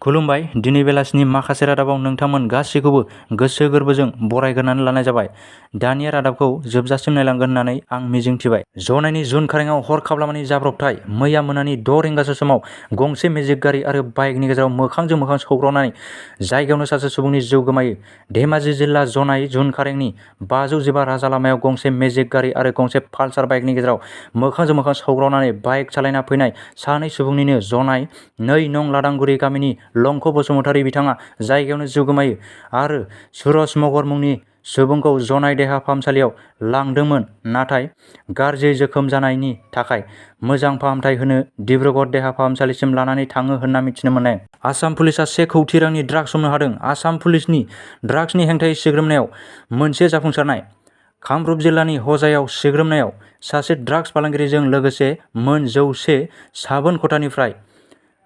खुलुमबाय। दिनै बेलासिनि माखासे रादाबाव नोंथांमोन गासैखौबो गोसो गोरबोजों बरायग्रोनानै लानाय जाबाय। दानिया रादाबखौ जोबजासिम नायलांगोन होननानै आं मिजिंथिबाय। जनायनि जुन खारेङाव हरखाब लामानि जाब्रबथाय। मैया मोनानि 6 रिंगासो समाव गंसे मेजिक गारि आरो बाइकनि गेजेराव मोखांजों मोखां सौग्रावनानै जायगायावनो सासे सुबुंनि जिउ गोमायो। धेमाजि जिल्ला जनाय जुन खारेंनि 515 राजा लामायाव गंसे मेजिक गारि आरो गंसे पालसार बाइकनि गेजेराव मोखांजों मोखां सौग्रावनानै बाइक सालायना फैनाय सानै सुबुंनिनो जनाय 2 नं लादांगुरि गामिनि लंख' बसुमतारी बिथाङा जायगायावनो जिउ गोमायो आरो सुरज मगर मुंनि सुबुंखौ जनाय देहा फाहामसालियाव लांदोंमोन, नाथाय गाज्रि जोखोम जानायनि थाखाय मोजां फाहामथाय होनो डिब्रुगड़ देहा फाहामसालिसिम लानानै थाङो होनना मिथिनो मोननाय। आसाम पुलिसआ 1 कौटि रांनि ड्राग्स हमनो हादों। आसाम पुलिसनि ड्राग्सनि हेंथायै सिग्रोमनायाव मोनसे जाफुंसारनाय। कामरुप जिल्लानि हजायाव सिग्रोमनायाव सासे ड्राग्स फालांगिरिजों लोगोसे मोन 100 साबोन खथानिफ्राय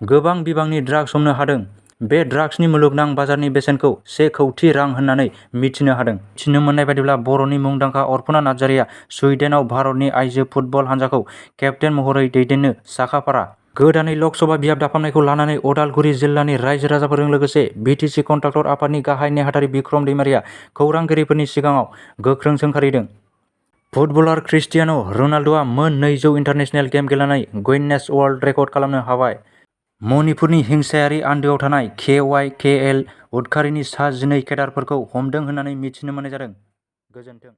गोबां बिबांनि ड्राग्स हमनो हादों। बे ड्राग्सनि मुलुगनां बाजारनि बेसेनखौ 1 कौटि रां होननानै मिथिनो हादों। मिथिनो मोननाय बायदिब्ला बर'नि मुंदांखा अर्पणा नार्जारिया स्वीडेनआव भारतनि आइजो फुटबल हानजाखौ केप्तेन महरै दैदेननो साखाफारा। गोदानै लकसभा बियाब दाफामनायखौ लानानै उदालगुरि जिल्लानि रायजो राजाफोरजों लोगोसे बिटिसि कन्ट्राक्टर आफादनि गाहाय नेहाथारि बिक्रम दैमारिया खौरांगिरिफोरनि सिगाङाव गोख्रों सोंखारिदों। फुटबलार क्रिस्टियानो रनाल्ड'आ मोन 200 इन्टारनेशनेल गेम गेलेनानै गिनेस वर्ल्ड रेकर्ड खालामनो हाबाय। मणिपुरनि हिंसायारि आन्दोआव थानाय KYKL उदखारिनि सा 12 केडारफोरखौ हमदों होननानै मिथिनो मोननाय जादों। गोजोन्थों।